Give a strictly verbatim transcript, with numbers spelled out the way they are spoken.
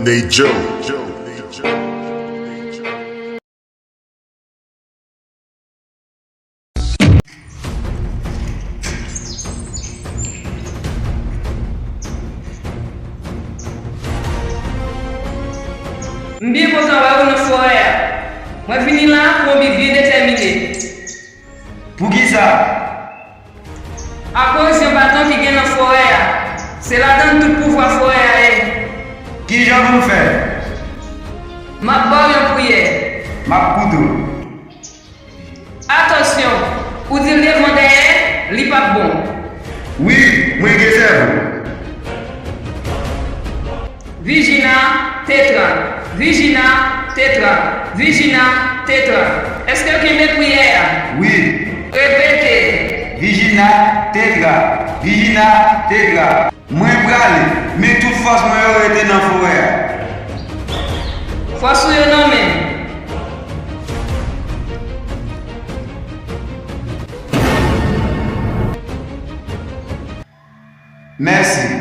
Dejo. M byen kontan wè w nan forè a. Mwen vini la pou yon bi byen detèmine. Poukisa? Akoz yon baton ki gen nan forè a. Se ladan l tout pouvwa forè a ye. Kijan pou m fè? M ap ba w yon priyè. M ap koute w. Atansyon, ou di l devan dèyè, li p ap bon. Wi, mwen gen sèvo. Vijina, Tetra, Vijina, Tetra, Vijina, Tetra. Èske w kenbe priyè a? Wi. Repete. Vijina, Tetra, Vijina, Tetra. Mwen prale, men tout fòs mwen yo rete nan forè a. Fòs ou yo nan men m. Mèsi,